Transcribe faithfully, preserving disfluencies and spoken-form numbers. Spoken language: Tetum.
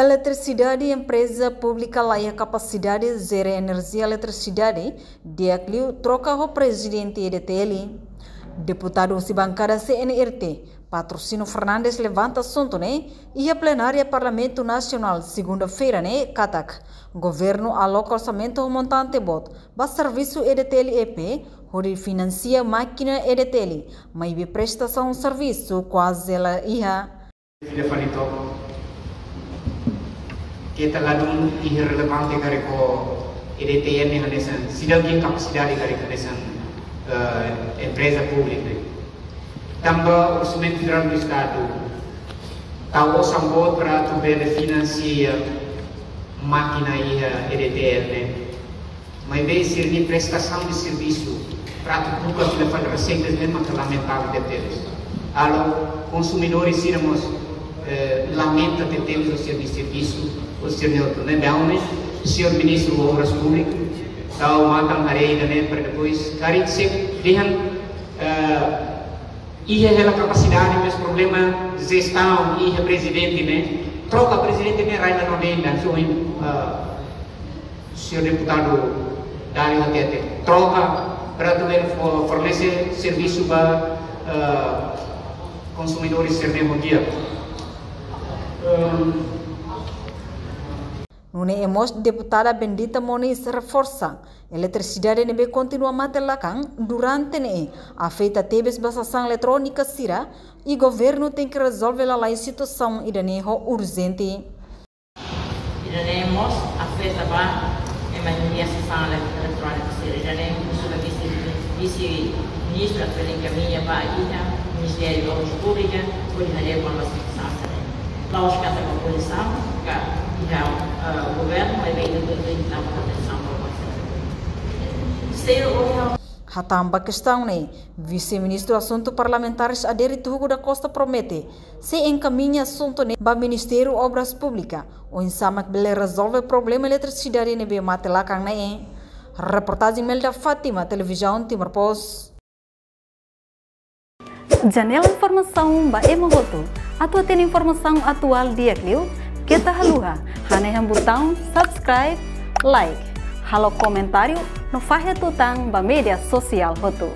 Eletrisidade, empreza públika la iha kapasidade jere enerjia eletrisidade, di'ak liu troka ho prezidente E D T L. Deputadu husi bankada C N R T, Patrocínio Fernandes, levanta asuntu ne'e iha plenária Parlamentu Nasionál segunda-feira ne'e katak governu aloka orsamentu ho montante boot ba servisu E D T L E P hodi finansia mákina E D T L, maibé prestasaun servisu kuaze la iha. Fila fali to'o. Keta ladún iha relevante karik ho E D T L ne'e hanesan, seidauk iha kapasidade karik hanesan, eh, empreza públika. Tanba Orsamentu Jerál do Estadu tau osan boot para atu bele finansia mákina iha E D T L ne'e. Maibé sira-nia prestasaun de servisu para atu buka fila fali reseitas ne'e maka lamentável tebes. Halo konsumidores sira mós, eh, lamenta tebes ho sira-nia servisu, ho sira-nia hotu ne'e. Ne'ebé ohin, señór Ministru Obras Públikas, tau matan haree ida-ne'e para depois, karik se dehan, eh, iha hela kapasidade, mas problema jestaun, iha prezidente ne'e, troka prezidente ne'e rai la no den dan so in, eh, señór deputadu Dario hatete, troka para atu bele fo-, fornese servisu ba, eh, konsumidores sira-ne'e ho di'ak. Ehm, Nune'e mós deputada Bendita Moniz reforsa, eletrisidade ne'ebé kontinua mate lakan durante ne'e afeta tebes ba sasán eletrónika sira, i governu tenke rezolve lalais situasaun ida-ne'e ho urjente. Ida-ne'e mós afeta ba ema nia sasán ele-, eletrónika sira. Ida-ne'e husu ba vise, vise-ministru atu bele enkamiña ba iha Ministériu Obras Públikas, hodi haree kona-ba situasaun sira-ne'e. La'ós katak ba punisaun, ka iha, eh, governu, maibé ida-ne'e tenke tau atensaun ba bangsa. Seidauk ohin. Hatán ba kestaun ne'e, Vise-Ministru Asuntu Parlamentares Adérito Hugo da Costa promete sei enkamiña asuntu ne'e ba Ministériu Obras Públikas, oinsá mak bele rezolve problema eletrisidade ne'ebé mate lakan ne'e. Reportajen Melda Fátima, Televizaun Timor Post. Janela informasaun ba ema hotu. Atu hatene informasaun atuál di'ak liu, keta haluha hanehan butaun subscribe, like, halo komentáriu no fahe tutan ba média sosiál hotu.